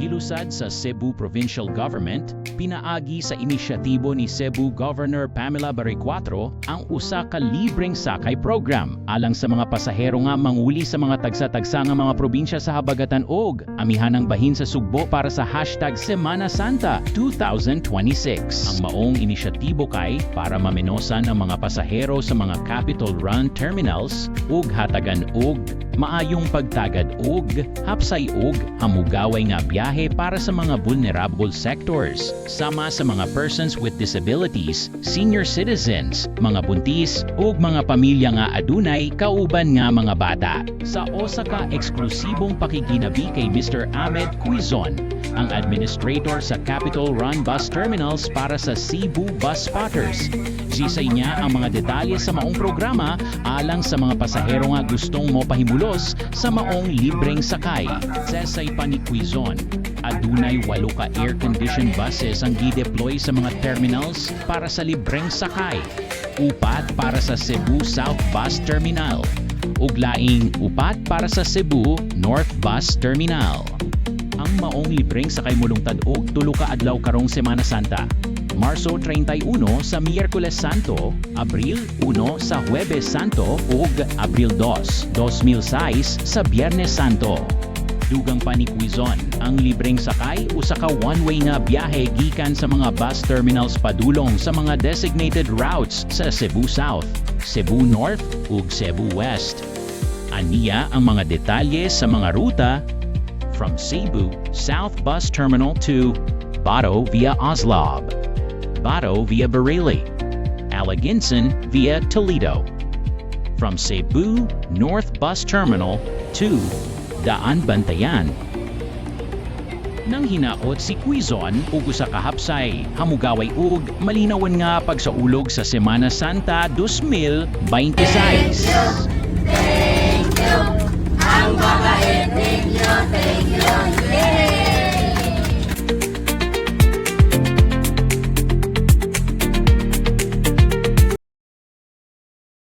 Gilusad sa Cebu Provincial Government, pinaagi sa inisyatibo ni Cebu Governor Pamela Baricuatro, ang usa ka libreng sakay program alang sa mga pasahero nga manguli sa mga tagsa-tagsa nga mga probinsya sa habagatan og amihanang bahin sa Sugbo para sa #SemanaSanta 2026. Ang maong inisyatibo kay para mamenosan ang mga pasahero sa mga Capital Run terminals ug hatagan og maayong pagtagad og hapsay og hamugaway nga biyahe para sa mga vulnerable sectors sama sa mga persons with disabilities, senior citizens, mga buntis ug mga pamilya nga adunay kauban nga mga bata. Sa usa ka eksklusibong pakiginabi kay Mr. Ahmed Quizon, ang administrator sa Capital Run Bus Terminals para sa Cebu Bus Spotters, Gisay niya ang mga detalye sa maong programa alang sa mga pasahero nga gustong mopahimulos sa maong libreng sakay. Sesay pa ni Quizon, adunay walo ka air-conditioned buses ang gi-deploy sa mga terminals para sa libreng sakay. 4 para sa Cebu South Bus Terminal ug laing 4 para sa Cebu North Bus Terminal. Ang maong libreng sakay mulungtad og 3 ka adlaw karong Semana Santa. Marso 31 sa Miyerkules Santo, Abril 1 sa Huwebes Santo ug Abril 2, 2006 sa Biyernes Santo. Dugang pa ni Quizon, ang libreng sakay usa ka one-way nga biyahe gikan sa mga bus terminals padulong sa mga designated routes sa Cebu South, Cebu North ug Cebu West. Aniya ang mga detalye sa mga ruta: from Cebu South Bus Terminal to Bato via Oslob, Bato via Barili, Aloguinsan via Toledo. From Cebu North Bus Terminal to Daan Bantayan. Nang hinaot si Quizon ug usa ka hapsay, hamugaway ug malinawan nga pagsaulog sa Semana Santa 2026.